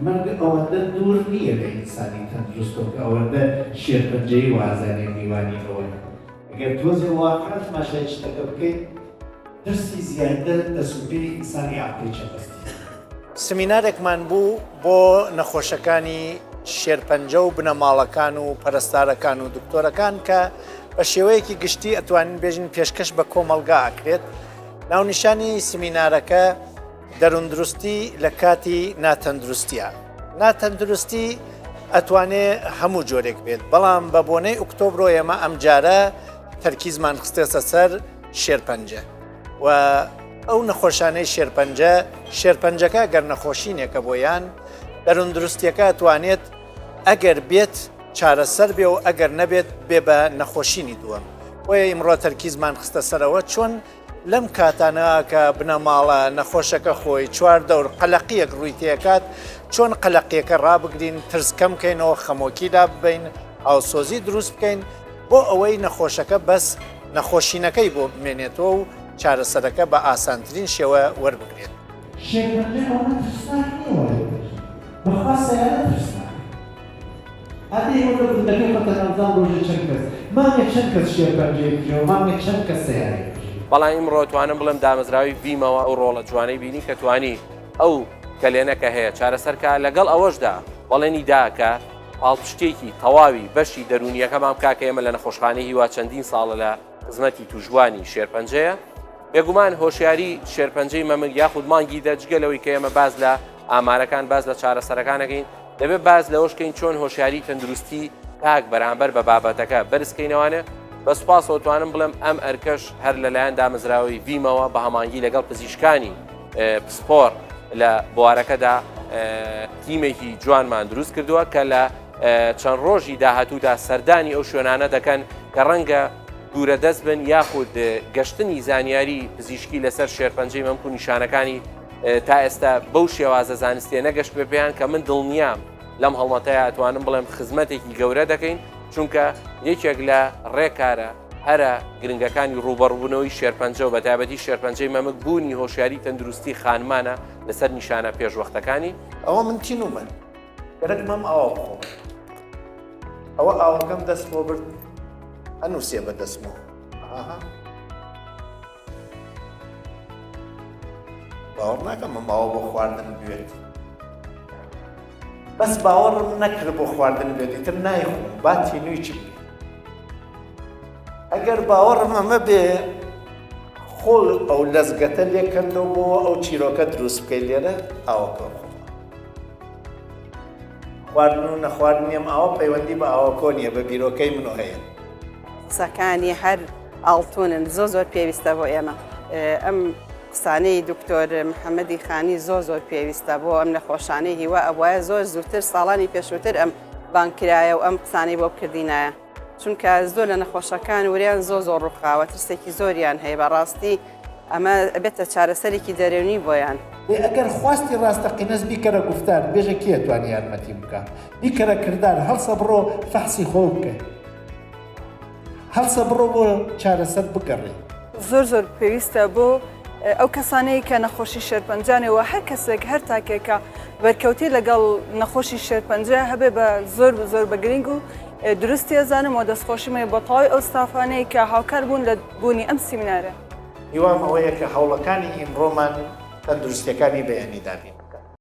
مەرگ ئەوەندە دوور نییە لە ئینسانی تەندروستەوە کە ئەوەندە شێرپەنجەیی وازانێ میوانی ئەوەن. ئەگەر تۆزێ واقعا تماشای شتەکە بکەیت ترسی زیاتر دەس و پێی ئینسانی عەقڵی چەپەستی. سمینارێکمان بوو بۆ نەخۆشەکانی شێرپەنجە و بنەماڵەکان و پەرستارەکان و دکتۆرەکان کە بە شێوەیەکی گشتی ئەتوانین بێژین پێشکەش بە کۆمەڵگا ئەکرێت. ناونیشانی سمینارەکە دەروندروستی لە کاتی ناتەندروستیە. ناتەندروستی ئەتوانێ هەموو جۆرێک بێت، بەڵام بە بۆنەی ئۆکتۆبرۆ ئێمە ئەمجارە تەرکیزمان خستێسە سەر شێرپەنجە و ئەو نەخۆشانەی شێرپەنجە، شێرپەنجەکە گەر نەخۆشینێکە بۆیان، دەروندروستیەکە ئەتوانێت ئەگەر بێت چارەسەر بێ و ئەگەر نەبێت بێ بە نەخۆشینی دووەم. بۆیە ئیمڕۆ تەرکیزمان خستە سەرەوە چۆن لەم کاتانە کە بنەماڵە نەخۆشەکە خۆی چواردەور قەلەقییەک ڕووی تێکات، چۆن قەلەقییەکە ڕابگرین، ترس کەم کەینەوە، خەمۆکی لاببەین، هاوسۆزی دروست بکەین، بۆ ئەوەی نەخۆشەکە بەس نەخۆشینەکەی بۆ بمێنێتەوە و چارەسەرەکە بە ئاسانترین شێوە وەربگرێت. شێرپەنجە ئەوەنە ترسناک نییە وای دەبێژن. بەخوا سەیارە ترسناکە. ئەدی ئێوە لە گوندەکەی خۆتان ئەزان ڕۆژێ چەند کەس مانگێ چەند کەس شێرپەنجەی کوژێ و مانگێ چەند کەس سەیارەی کوژێ. بەڵام ئیمڕۆ توانم بڵێم دامەزراوەی ڤیمەوە ئەو ڕۆڵە جوانەی بینی کە توانی ئەو کەلێنە کە هەیە چارەسەر کا، لەگەڵ ئەوەشدا بەڵێنی دا کە پاڵپشتێکی تەواوی بەشی دەروونییەکەمان بکا کە ئێمە لە نەخۆشخانەی هیوا چەندین ساڵە لە خزمەتی تووشبووانی شێرپەنجەیە. بێگومان هۆشیاری شێرپەنجەی مەمک یاخود مانگی دە جگە لەوەی کە ئێمە باس لە ئامارەکان باس لە چارەسەرەکان ئەکەین، دەبێت باس لەوەش کەین چۆن هۆشیاری تەندروستی تاک بەرامبەر بە بابەتەکە بەرز کەینەوانێ. بە سوپاسەوە توانم بڵێم ئەم ئەرکەش هەر لەلایەن دامەزراوەی ڤیمەوە بە هەمانگی لەگەڵ پزیشکانی پسپۆر لە بوارەکەدا تیمێکی جوانمان دروست کردووە کە لە چەند ڕۆژی داهاتوودا سەردانی ئەو شوێنانە دەکەن کە ڕەنگە دوورە دەست بن یاخود گەشتنی زانیاری پزیشکی لەسەر شێرپەنجەی مەمک و نیشانەکانی تا ئێستا بەو شێوازە زانستیە نەگەشت بێ پێیان کە من دڵنیام لەم هەڵمەتەیە ئەتوانم بڵێم خزمەتێکی گەورە دەکەین چونکە یەکێک لە ڕێکارە هەرە گرنگەکانی ڕووبەڕووبوونەوەی شێرپەنجە و بەتایبەتی شێرپەنجەی مەمک بوونی هۆشیاری تەندروستی خانمانە لەسەر نیشانە پێشوەختەکانی. ئەوە من تینوومە گەرەکمە ئەم ئاوە بخۆم ئەوە ئاوەکەم دەست بۆ برد ئەنووسێ بە دەستمەوە ئاها. باوەڕ ناکەم ئەم ئاوە بۆ خواردن بێت بەس باوەڕم نەکرد بۆ خواردن بێت ئیتر نایخۆم با تینووی چی بێت ئەگەر باوەڕم ئەمە بێ خۆ ئەو لەزگەتە لێکەندەوە بۆ ئەو چیرۆکە دروست بکەیت لێرە ئاوەکە خۆ خواردن و نەخواردنی ئەم ئاوە پەیوەندی بە ئاوەکۆ نییە بە بیرۆکەی منۆ هەیە. قسەکانی هەر ئاڵتونن زۆر زۆر پێویستە بۆ ئێمە ئەم قسانەی دکتۆر محەممەدی خانی زۆر زۆر پێویستە بۆ ئەم نەخۆشانەی هیوا ئەبواە زۆر زووتر ساڵانی پێشووتر ئەم بانکرایە و ئەم قسانەی بۆ بکردینایە چونکە زۆر لە نەخۆشەکان وریان زۆر زۆر ڕووخاوە ترسێکی زۆریان هەیە بەڕاستی ئەمە ئەبێتە چارەسەرێکی دەرونی بۆیان. دەی ئەگەر خواستی ڕاستەقینەس بیکەرە گوفتار بێژە کێ ئەتوانی یارمەتیم بکا بیکەرە کردار هەڵسە بڕۆ فەحسی خۆو بکە هەڵسە بڕۆ بۆ چارەسەر بگەڕێ. زۆر زۆر پێویستە بۆ ئەو کەسانەی کە نەخۆشی شێرپەنجانێ و هەر کەسێک هەر تاکێک کە بەرکەوتەی لەگەڵ نەخۆشی شێرپەنجە هەبێ بە زۆر زۆر بە گرنگ و دروستی ئەزانم و دەستخۆشیم هەیە بۆ تەواوی ئەو ستافانەی کە هاوکار بوون لە بوونی ئەم سیمینارە. هیوام ئەوەیە کە هەوڵەکانی ئیمڕۆمان تەندروستیەکانی بەیانی دابین.